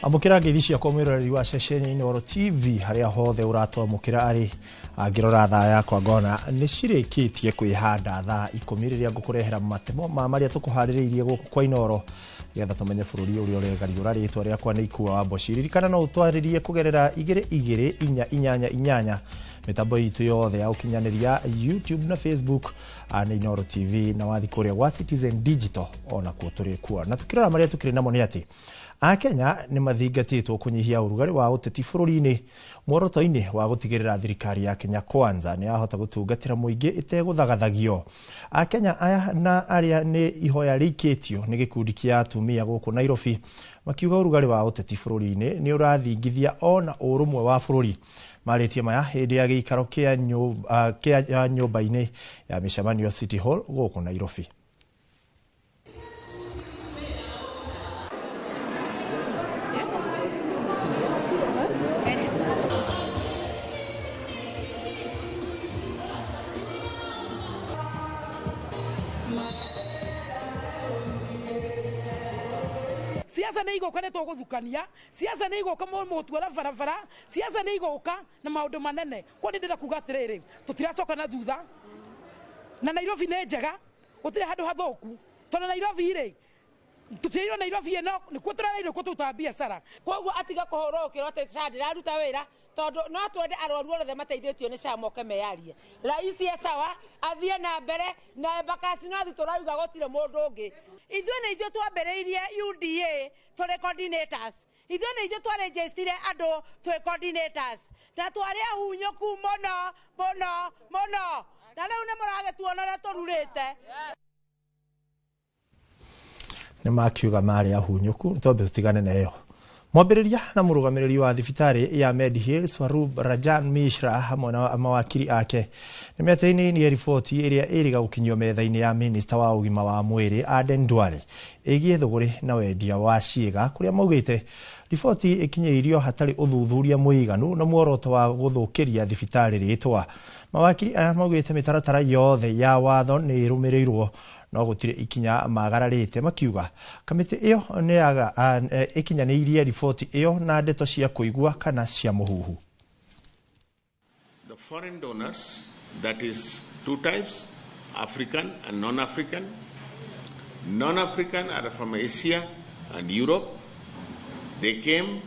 Amũkĩra ngeithi ciakwa mwĩroreri wa ceceni Inooro TV harĩa hothe ũratwamũkĩra arĩ angĩrora thaa yakwa ngona nĩ cirĩkĩtie kwĩhanda thaa 10 rĩrĩa ngũkũrehera matemo ma marĩa tũkũharĩrĩirie gũkũ kwa Inooro nĩgetha tũmenye bũrũri ũrĩa ũregariũra. Rĩtwa rĩakwa nĩ Ikua wa Mboci. Ririkana no ũtwarĩrie kũgerera 22488 mĩtambo itũ yothe ya ũkinyanĩria YouTube na Facebook nĩ Inooro TV na wathi kũrĩa gwa Citizen Digital onakuo tũrĩ kuo. Na tukĩrora marĩa tũkĩrĩ namo nĩ atĩ Akenya nĩ mathingatĩtwo kũnyihia ũrugarĩ wa ũteti bũrũri-inĩ muoroto-inĩ wa gũtigĩrĩra thirikari ya Kenya Kwanza nĩ yahota gũtungatĩra mũingĩ ĩtegũthagathagio. Akenya aya na arĩa nĩ ihoya rĩikĩtio nĩ gĩkundi kĩa atumia gũkũ Nairobi makiuga ũrugarĩ wa ũteti bũrũri-inĩ nĩ ũrathingithia ona ũrũmwe wa bũrũri. Marĩtie maya hĩndĩ ya gĩikaro kĩa nyũmba-inĩ ya mĩcemanio City Hall gũkũ Nairobi. Siasa nĩ igoka nĩ tũgũthukania, siasa nĩ igoka mũgũtuara barabara, siasa nĩ igoka na maũndũ manene. Kwa nĩ ndĩrenda kuga atĩrĩrĩ, tũtiracoka na thutha na Nairobi nĩ njega, gũtirĩ handũ hathũku tondũ Nairobi rĩ tũtiairwo Nairobi ĩno nĩkuo tũrareirwo kuo tũrutaga biacara. Koguo atiga kũhũrwo ũkĩrwo atĩ SHA ndĩraruta wĩra tondũ no twende arwaru othe mateithĩtio nĩ SHA moke meyarie. Rais e sawa, athiĩ na mbere na Embakasi North tũrauga gũtirĩ mũndũ ũngĩ. Ithuĩ nĩ ithuĩ twambĩrĩirie UDA tũrĩ coordinators. Ithuĩ nĩ ithuĩ twarĩnjĩstire andũ twĩ coordinators. Na twarĩ ahunyũku mũno mũno mũno. Na rĩu nĩ mũragĩtuona ũrĩa tũrurĩte. Nĩ makiuga marĩ ahunyũku, twambe tũtigane na ĩyo. Mwambĩrĩria na mũrũgamĩrĩri wa thibitarĩ ya Medihill Swaroop Rajan Mishra hamwe na mawakiri ake nĩ metĩinĩirie riboti ĩrĩa ĩrĩga gũkinyio metha-inĩ ya minista wa ũgima wa mwĩrĩ Aden Duale ĩgiĩ thũgũrĩ na wendia wa ciĩga kũrĩa maugĩte riboti ĩkinyĩirio hatarĩ ũthuthuria mũiganu na muoroto wa gũthũkĩria thibitarĩ rĩtwa. Mawakiri aya maugĩte mĩtaratara yothe ya watho nĩ ĩrũmĩrĩirwo no gũtirĩ ikinya magararĩte, makiuga kamĩtĩ ĩyo nĩ ĩkinyanĩirie riboti ĩyo na ndeto cia kũigua kana cia mũhuhu. The foreign donors, that is two types, African and non-African. Non-African are from Asia and Europe. They came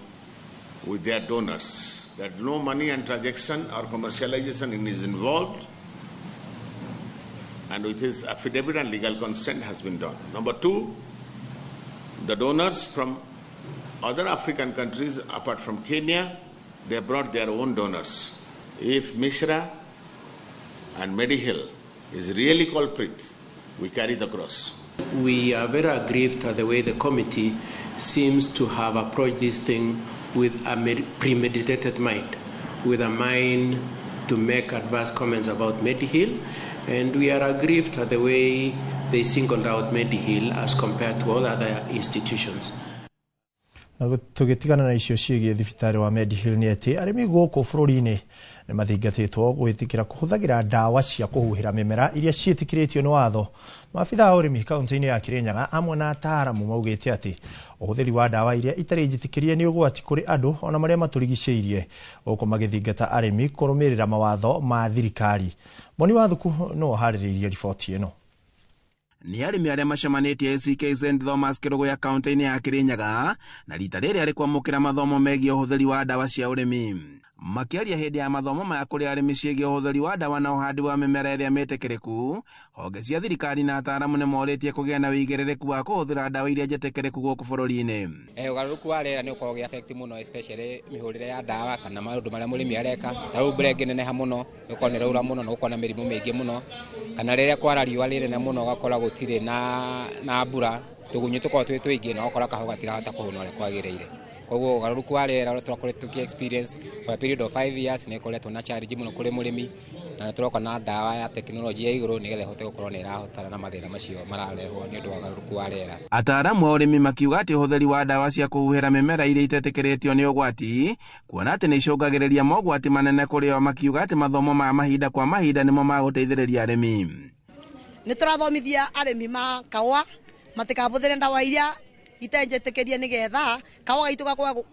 with their donors. That no money and transaction or commercialization is involved, and with his affidavit and legal consent has been done. Number two, the donors from other African countries apart from Kenya, they brought their own donors. If Mishra and Medihill is really culprit, we carry the cross. We are very aggrieved at the way the committee seems to have approached this thing with a premeditated mind, with a mind to make adverse comments about Medihill, and we are aggrieved at the way they singled out Medihill as compared to all other institutions. Na tũgĩtigana na icio ciĩgiĩ thibitarĩ wa Medihill nĩ atĩ arĩmi gũkũ bũrũri-inĩ nĩ mathingatĩtwo gwĩtĩkĩra kũhũthagĩra ndawa cia kũhuhĩra mĩmera iria ciĩtĩkĩrĩtio nĩ watho. Maabitha a ũrĩmi kaunti-inĩ ya Kirinyaga amwe na ataaramu maugĩte atĩ ũhũthĩri wa ndawa iria itarĩ njĩtĩkĩrie nĩ ũgwati kũrĩ andũ ona marĩa matũrigicĩirie, gũkũ magĩthingata arĩmi kũrũmĩrĩra mawatho ma thirikari. Moni wa Thuku no aharĩrĩirie riboti ĩno. Nĩ arĩmi arĩa macemanĩtie ACK St Thomas Kĩrũgũya kaunti-inĩ ya Kirinyaga na rita rĩrĩ arĩ kwamũkĩra mathomo megiĩ ũhũthĩri wa ndawa cia ũrĩmi. Makĩaria hĩndĩ ya mathomo maya kũrĩ arĩmi ciĩgiĩ ũhũthĩri wa ndawa na ũhandi wa mĩmera ĩrĩa mĩtĩkĩrĩku, honge cia thirikari na ataaramu nĩ morĩtie kũgĩa na wĩigĩrĩrĩku wa kũhũthĩra ndawa iria njĩtĩkĩrĩku gũkũ bũrũri-inĩ. Ũgarũrũku wa rĩera nĩ ũkoragwo ũgĩ affect mũno especially mĩhũrĩre ya ndawa kana maũndũ marĩa mũrĩmi areka. Ta rĩu mbura ĩngĩneneha mũno, ĩgũkorwo nĩ ĩraura mũno na gũkorwo na mĩrimũ mĩingĩ mũno, kana rĩrĩa kwara riũa rĩnene mũno ũgakora gũtirĩ na mbura, tũgunyũ tũkoragwo twĩ tũingĩ na ũgakora kahũa gatirahota kũhuna ũrĩa kwagĩrĩire. Koguo ũgarũrũku wa rĩera ũrĩa tũrakoretwo tũkĩ experience for a period of 5 years nĩ ĩkoretwo na challenge mũno kũrĩ mũrĩmi, na nĩ tũroka na ndawa ya tekinoronjĩ ya igũrũ nĩgetha ĩhote gũkorwo nĩ ĩrahotana na mathĩna macio mararehwo nĩ ũndũ wa ũgarũrũku wa rĩera. Ataaramu a ũrĩmi makiuga atĩ ũhũthĩri wa ndawa cia kũhuhĩra mĩmera iria itetĩkĩrĩtio nĩ ũgwati, kuona atĩ nĩ icũngagĩrĩria mogwati manene kũrĩ o, makiuga atĩ mathomo ma mahinda kwa mahinda nĩmo magũteithĩrĩria arĩmi. Nĩ tũrathomithia arĩmi ma kahũa matikahũthĩre ndawa iria itenjĩtĩkĩrie nĩgetha kahũa gaitũ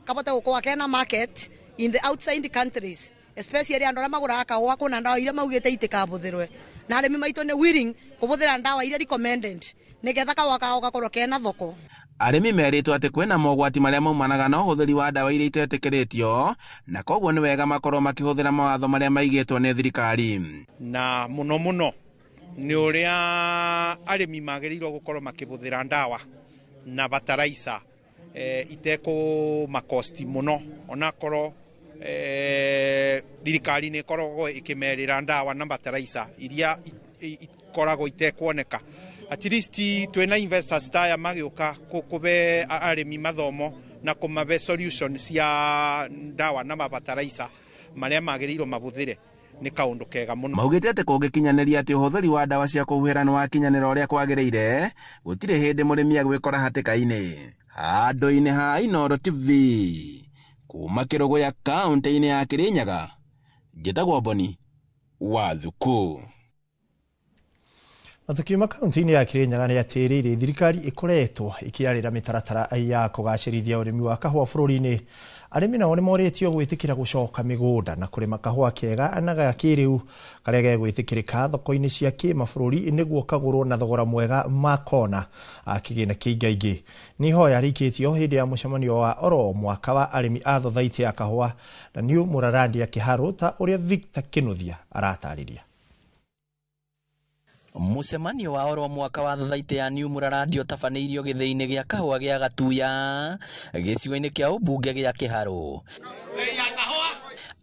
kabote gũkorwo kena market in the outside countries, especially andũ arĩa magũraga kahũa kwĩna ndawa iria maugĩte itikabũthĩrwe, na arĩmi maitũ nĩ willing kũbũthĩra ndawa iria recommended nĩgetha kahũa kao gakorwo kena thoko. Arĩmi merĩtwo atĩ kwĩna mogwati marĩa maumanaga na ũhũthĩri wa ndawa iria itetĩkĩrĩtio, na koguo nĩ wega makorwo makĩhũthĩra mawatho marĩa maigĩtwo nĩ thirikari. Na mũno mũno nĩ ũrĩa arĩmi magĩrĩirwo gũkorwo makĩhũthĩra ndawa na bataraitha itekũmakosti mũno, onakorwo thirikari nĩ ĩkoragwo ĩkĩmerĩra ndawa na bataraitha iria ikoragwo itekuoneka. At least twĩna investors taya magĩũka kũbe arĩmi mathomo na kũmabe solution cia ndawa na mabataraitha marĩa magĩrĩirwo mahũthĩre nĩ kaũndũ kega mũno. Maugĩte atĩ kũngĩkinyanĩria atĩ ũhũthĩri wa ndawa cia kũhuhĩra nĩ wakinyanĩra ũrĩa kwagĩrĩire, gũtirĩ hĩndĩ mũrĩmi agwĩkora hatĩka-inĩ. Handũ-inĩ ha Inooro TV kuma Kĩrũgũya kaũntĩ-inĩ ya Kĩrĩnyaga, njĩtagwo Boni wa Thuku. Na tukiuma kaunti-inĩ ya Kirinyaga nĩ atĩ rĩrĩ thirikari ĩkoretwo ĩkĩarĩra mĩtaratara ya kũgacĩrithia ũrĩmi wa kahũa bũrũri-inĩ. Arĩmi nao nĩ morĩtio gwĩtĩkĩra gũcoka mĩgũnda na kũrĩma kahũa kega na ga kĩrĩu karĩa gegwĩtĩkĩrĩka thoko-inĩ cia kĩmabũrũri nĩguo kagũrwo na thogora mwega makona kĩgĩna kĩingaingĩ. Nĩ ihoya rĩikĩtio hĩndĩ ya mũcemanio wa oro mwaka wa arĩmi a thothaitĩ ya kahũa na New Murarandia Kĩharũ, ta ũrĩa Victor Kĩnuthia aratarĩria. Mũcemanio wa oro mwaka wa thothaitĩ ya New Murarandia ũtabanĩirio gĩthĩi-inĩ gĩa kahũa gĩa Gatuya gĩcigo-inĩ kĩa ũmbunge gĩa Kĩharũ.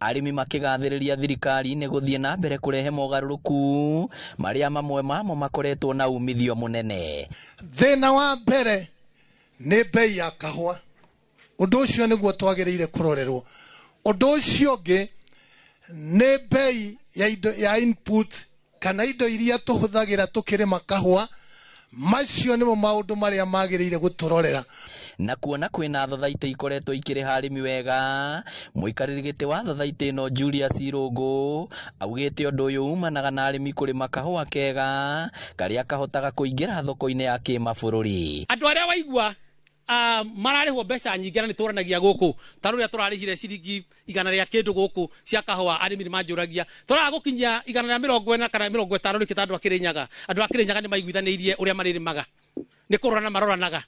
Arĩmi makĩgathĩrĩria thirikari nĩ gũthiĩ na mbere kũrehe mogarũrũku marĩa mamwe mamo makoretwo na umithio mũnene. Thĩna wa mbere nĩ bei ya kahũa, ũndũ ũcio nĩguo twagĩrĩire kũrorerwo. Ũndũ ũcio ũngĩ nĩ bei ya indo ya input kana indo iria tũhũthagĩra tũkĩrĩma kahũa, macio nĩmo maũndũ marĩa magĩrĩire gũtũrorera. Na kuona kwĩna thothaitĩ ikoretwo ikĩrĩha arĩmi wega, mũikarĩri gĩtĩ wa thothaitĩ ĩno Julius Irũngũ augĩte ũndũ ũyũ umanaga na arĩmi kũrĩma kahũa kega karĩa kahotaga kũingĩra thoko-inĩ ya kĩmabũrũri. Andũ arĩa waigua mararĩhwo mbeca nyingĩ na nĩtũranagia gũkũ ta rũrĩa tũrarĩhire ciringi 100 rĩa kĩndũ gũkũ cia kahũa, arĩmi nĩ manjũragia tũraga gũkinyia 140 kana 50 nĩkĩ ta andũ a Kĩrĩnyaga. Andũ a Kĩrĩnyaga nĩ maiguithanĩirie ũrĩa marĩrĩmaga, nĩ kũrorana maroranaga,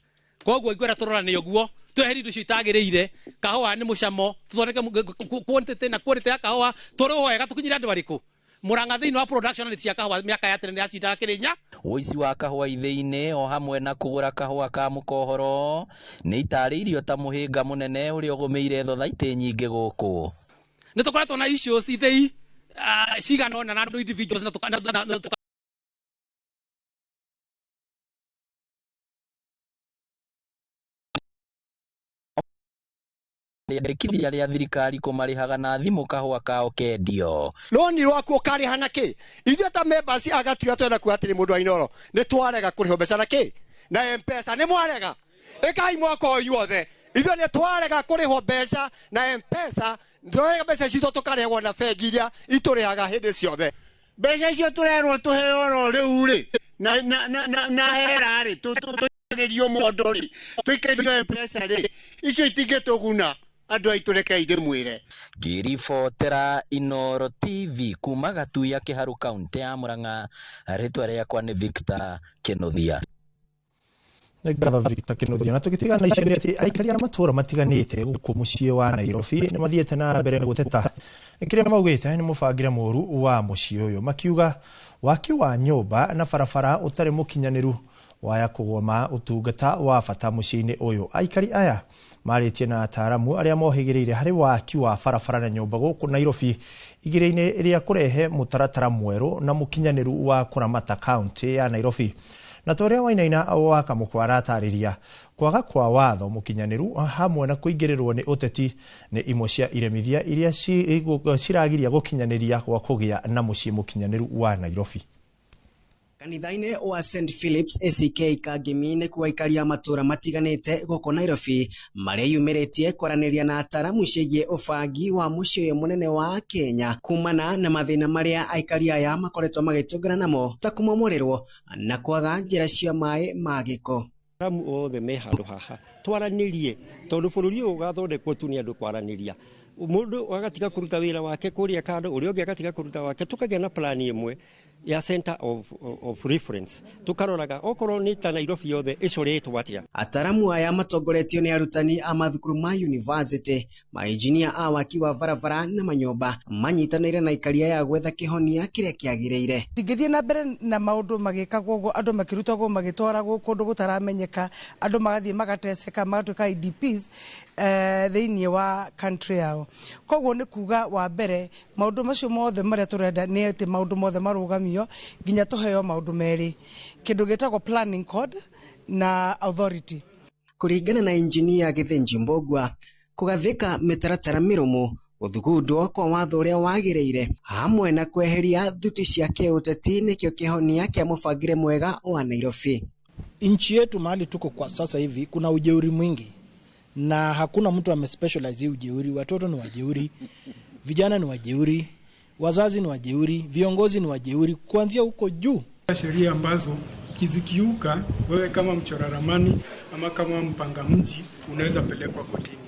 koguo ingwĩra tũrorane ũguo tweherie indo icio itagĩrĩire. Kahũa nĩ mũcamo, tũthondeke quantity na quality ya kahũa, tũrĩhwo wega tũkinyĩre andũ arĩkũ. Murang'a thĩinĩ wa production cia kahũa mĩaka ya tene nĩ yacindaga Kĩrĩnya. Ũici wa kahũa ithĩi-inĩ o hamwe na kũgũra kahũa ka mũkohoro nĩ itarĩirio ta mũhĩnga mũnene ũrĩa ũgũmĩire thothaitĩ nyingĩ gũkũ. Nĩ tũkoretwo na issues ithĩi cigana ũna na andũ individuals na rĩandĩkithia rĩa thirikari kũmarĩhaga na thimũ kahũa kao kendio. Rũni rwaku ũkarĩha na kĩ? Ithuĩ ta members a Gatuya twenda kuga atĩrĩ mũndũ wa Inooro nĩ twarega kũrĩhwo mbeca na kĩ? Na M-Pesa. Nĩ mwarega? Ĩkai mwaka ũyũ wothe. Ithuĩ nĩ twarega kũrĩhwo mbeca na M-Pesa, twarega mbeca citũ tũkarĩhwo na bengi iria itũrĩhaga hĩndĩ ciothe. Mbeca icio tũrerwo tũheo oro rĩu rĩ, na hera rĩ, tũgerio mondo rĩ, tũikĩrio M-Pesa rĩ, icio itingĩtũguna. Andũ aitũ rekei ndĩmwĩre. Ngĩribotera Inooro TV kuma Gatuya Kĩharũ kaũntĩ ya Murang'a, rĩtwa rĩakwa nĩ Victor Kĩnuthia. Nĩ ngatho Victor Kĩnuthia. Na tũgĩtigana ica nĩ atĩ aikari a matũũra matiganĩte gũkũ mũciĩ wa Nairobi nĩ mathiĩte na mbere na gũteta nĩ kĩrĩa maugĩte nĩ mũbangĩre mũũru wa mũciĩ ũyũ, makiuga waki wa nyũmba na barabara ũtarĩ mũkinyanĩru waya kũgoma ũtungata wa bata mũciĩ-inĩ ũyũ. Aikari aya marĩtie na ataaramu arĩa mohĩgĩrĩire harĩ waki wa barabara na nyũmba gũkũ Nairobi igĩrĩ-inĩ rĩa kũrehe mũtaratara mwerũ na mũkinyanĩru wa kũramata kaũntĩ ya Nairobi. Na ta ũrĩa Wainaina wa Kamũkwa aratarĩria, kwaga kwa watho mũkinyanĩru hamwe na kũingĩrĩrwo nĩ ũteti nĩ imwe cia iremithia iria ciragiria gũkinyanĩria gwa kũgĩa na mũciĩ mũkinyanĩru wa Nairobi. Kanitha-inĩ wa St Philips ACK Kangemi nĩkuo aikari a matũũra matiganĩte gũkũ Nairobi mareyumĩrĩtie kwaranĩria na ataaramu ciĩgiĩ ũbangi wa mũciĩ ũyũ mũnene wa Kenya kumana na mathĩna marĩa aikari aya makoretwo magĩtũngana namo ta kũmomorerwo na kwaga njĩra cia maĩ ma gĩko. Ramu othe me handũ haha twaranĩrie, tondũ bũrũri ũyũ ũgathondekwo tu nĩ andũ kwaranĩria. Mũndũ agatiga kũruta wĩra wake kũrĩa kando, ũrĩa ũngĩ agatiga kũruta wake, tũkagĩa na plan ĩmwe ya center of reference, tukaroraga okorwo nĩ ta Nairobi yothe ĩcoretwo atĩa. Ataramu aya matongoretio nĩ arutani a mathukuru ma university, mainjinia a waki wa barabara na manyũmba, manyitanĩire na ikaria ya gwetha kĩhonia kĩrĩa kĩagĩrĩire. Tingĩthiĩ na mbere na maũndũ magĩkagwo ũguo, andũ makĩrutagwo magĩtwaragwo kũndũ gũtaramenyeka, andũ magathiĩ magateceka, magatuĩka IDPs thĩinĩ wa country yao. Koguo nĩ kuga wa mbere maũndũ macio mothe marĩa tũrenda nĩ atĩ maũndũ mothe marũgamio nginya tũheo maũndũ merĩ, kĩndũ gĩtagwo planning code na authority. Kũringana na injinia Githinji Mbogua, kũgathĩka mĩtaratara mĩrũmu, gũthugundwo kwa watho ũrĩa wagĩrĩire hamwe na kweheria thuti cia kĩũteti nĩkĩo kĩhonia kĩa mũbangĩre mwega wa Nairobi. Nchi yetu mahali tuko kwa sasa hivi kuna ujeuri mwingi na hakuna mtu amespecialize hii ujeuri. Watoto ni wajeuri, vijana ni wajeuri, wazazi ni wajeuri, viongozi ni wajeuri, kuanzia huko juu. Sheria ambazo kizikiuka, wewe kama mchora ramani ama kama mpanga mji unaweza pelekwa kotini.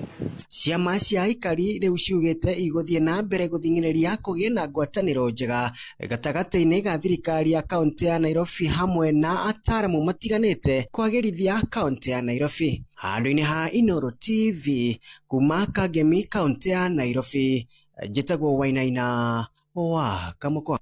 Ciama cia aikari rĩu ciugĩte igũthiĩ na mbere gũthing'ĩrĩria kũgĩe na ngwatanĩro njega gatagatĩ-inĩ ga thirikari ya kaunti ya Nairobi hamwe na ataaramu matiganĩte kwagĩrithia kaunti ya Nairobi. Handũ-inĩ ha Inooro TV kuma Kangemi, kaunti ya Nairobi, njĩtagwo Wainaina wa Kamũkwa.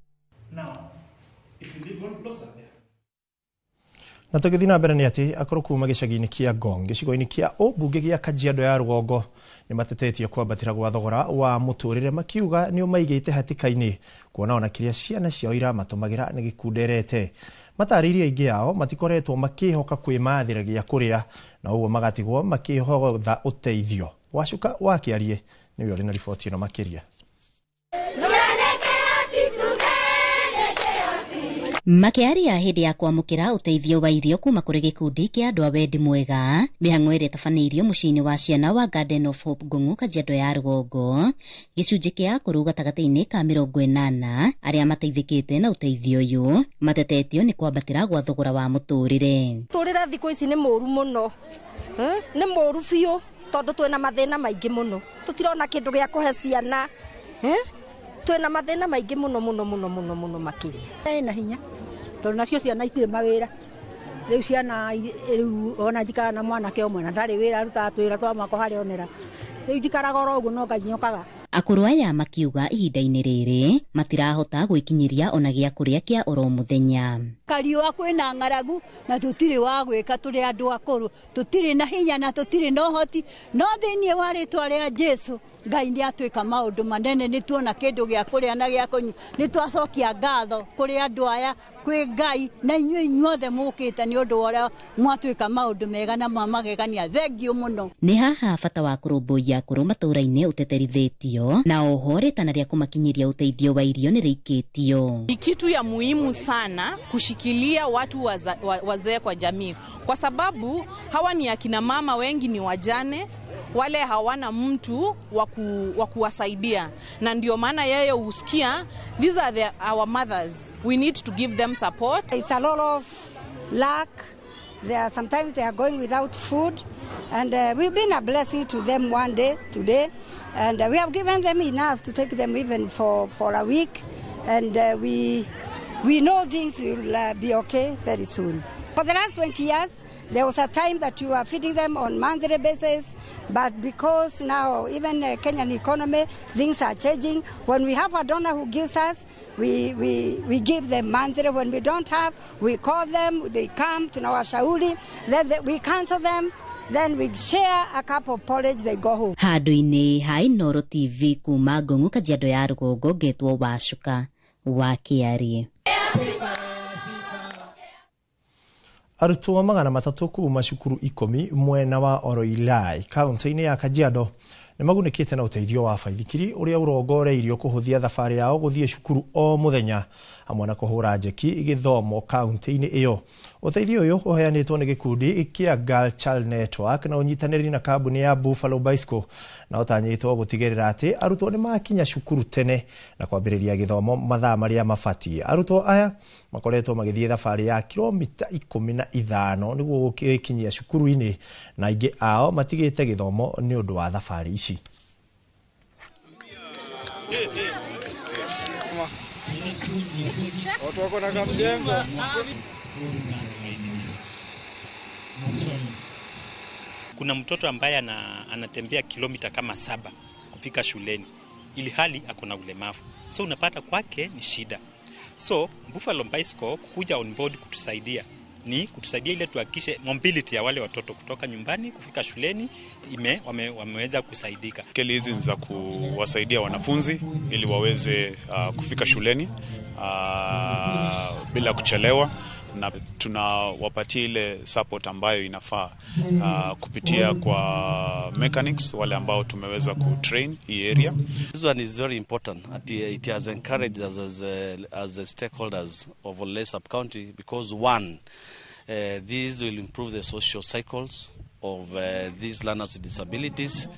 Na tũgĩthiĩ na mbere nĩ atĩ akũrũ kuma gĩcagi-inĩ kĩa Ngong gĩcigo-inĩ kĩa ũmbunge gĩa Kajiado ya rũgongo nĩ matetetie kwambatĩra gwa thogora wa mũtũrĩre, makiuga nĩ ũmaigĩte hatĩka-inĩ kuona ona kĩrĩa ciana ciao iramatũmagĩra nĩ gĩkunderete. Matarĩirie aingĩ ao matikoretwo makĩhoka kwĩmathĩra gĩa kũrĩa na ũguo magatigwo makĩhotha ũteithio. Wacuka wa Kĩarie nĩwe ũrĩ na riboti ĩno makĩria. Makĩaria hĩndĩ ya kwamũkĩra ũteithio wa irio kuma kũrĩ gĩkundi kĩa andũ a wendi mwega, mĩhang'o ĩrĩa ĩtabanĩirio mũciĩ-inĩ wa ciana wa Garden of Hope Ngong'u, Kajiado ya rũgongo, gĩcunjĩ kĩa akũrũ gatagatĩ-inĩ ka 80 arĩa mateithĩkĩte na ũteithio ũyũ matetetio nĩ kwambatĩra gwa thogora wa mũtũrĩre. Tũrĩre thikũ ici nĩ mũru mũno, nĩ mũru biũ tondũ twĩna mathĩna maingĩ mũno, tũtirona kĩndũ gĩa kũhe ciana, twĩna mathĩna maingĩ mũno mũno mũno mũno mũno makĩria. Ĩna hinya tondũ nacio ciana itirĩ mawĩra, rĩu ciana rĩu ona njikaraga na mwanake ũmwe na ndarĩ wĩra arutaga twĩra twa mwako harĩa onera, rĩu njikaraga oro ũguo no Ngai nyokaga. Akũrũ aya makiuga ihinda-inĩ rĩrĩ matirahota gwĩkinyĩria ona gĩa kũrĩa kĩa oro mũthenya. Kariũa kwĩna ng'aragu na tũtirĩ wa gwĩka, tũrĩ andũ akũrũ, tũtirĩ na hinya na tũtirĩ na ũhoti, no thĩinĩ wa rĩtwa rĩa Jesũ Ngai nĩ atuĩka maũndũ manene, nĩ tuona kĩndũ gĩa kũrĩa na gĩa kũnyua, nĩ twacokia ngatho kũrĩ andũ aya, kwĩ Ngai na inyuĩ inyuothe mũkĩte nĩ ũndũ wa ũrĩa mwatuĩka maũndũ mega na mwamagegania, thengiũ mũno. Nĩ haha bata wa kũrũmbũiya akũrũ matũũra-inĩ ũteterithĩtio na oho rĩtana rĩa kũmakinyĩria ũteithio wa irio nĩ rĩikĩtio. Ni kitu ya muhimu sana kushikilia watu wazee kwa jamii, kwa sababu hawa ni akina mama, wengi ni wajane, wale hawana mtu wa kuwasaidia, na ndio maana yeye husikia these are our mothers, we need to give them support. It's a lot of lack. They are, sometimes they are going without food, and we've been a blessing to them one day today, and we have given them enough to take them even for a week, and we know things will be okay very soon. For the last 20 years, there was a time that you were feeding them on monthly basis, but because now even Kenyan economy, things are changing. When we have a donor who gives us, we give them monthly. When we don't have, we call them, they come to our shauri, then we cancel them, then we share a cup of porridge, they go home. Handũ-inĩ ha Inooro TV kuma Ngong'u, Kajiado ya rũgongo, ngetwo Wacuka wa Kĩarie. Arutwo 300 kuma cukuru 10 mwena wa Oroilai kaunti-inĩ ya Kajiado nĩ magunĩkĩte na ũteithio wa baithikiri ũrĩa ũrongoreirio kũhũthia thabarĩ yao gũthiĩ cukuru o mũthenya hamwe na kũhũra njeki gĩthomo kaunti-inĩ ĩyo. Ũteithio ũyũ ũheanĩtwo nĩ gĩkundi kĩa Girl Child Network na ũnyitanĩri na kambuni ya Buffalo Bicycle Na ũtanyĩtwo gũtigĩrĩra atĩ arutwo nĩ makinya cukuru tene na kwambĩrĩria gĩthomo mathaa marĩa mabatiĩ. Arutwo aya makoretwo magĩthiĩ thabarĩ ya kilomita 15 nĩguo gũkinyia cukuru-inĩ, na aingĩ ao matigĩte gĩthomo nĩ ũndũ wa thabarĩ ici. Kuna mtoto ambaye anatembea kilomita kama 7 kufika shuleni, ili hali ako na ulemavu, so unapata kwake ni shida. So Buffalo Bicycle kuja on board kutusaidia ni kutusaidia ile tuhakikishe mobility ya wale watoto kutoka nyumbani kufika shuleni wameweza kusaidika. Keli hizi ni za kuwasaidia wanafunzi ili waweze kufika shuleni bila kuchelewa, na tunawapatia ile support ambayo inafaa kupitia kwa mechanics wale ambao tumeweza kutrain hii area. This one is very important. It has encouraged us as stakeholders of Olele Sub-County because one, this will improve the social cycles of these learners with disabilities.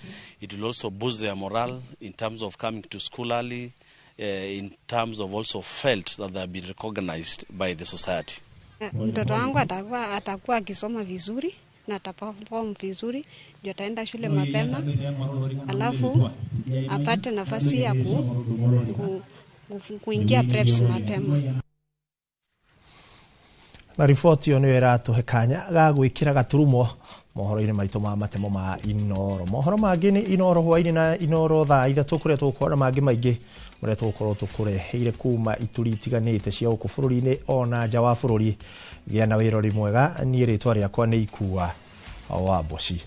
It will also boost their morale in terms of coming to school early, in terms of also felt that they have been recognized by the society. Mtoto wangu atakuwa akisoma vizuri na ataperform vizuri, ndio ataenda shule mapema, alafu apate nafasi ya kuingia preps mapema. Na riboti ĩyo nĩyo ĩratũhe kanya ga gwĩkĩra gaturumo mohoro-inĩ maitũ ma matemo ma Inoro. Mohoro mangĩ nĩ Inoro hwaĩ-inĩ na Inoro thaa 3 kũrĩa tũgũkorwo na mangĩ maingĩ marĩa tũgũkorwo tũkũreheire kuma ituri itiganĩte cia gũkũ bũrũri-inĩ ona nja wa bũrũri. Gĩa na wĩrori mwega. Niĩ rĩtwa rĩakwa nĩ Ikua wa Mboci.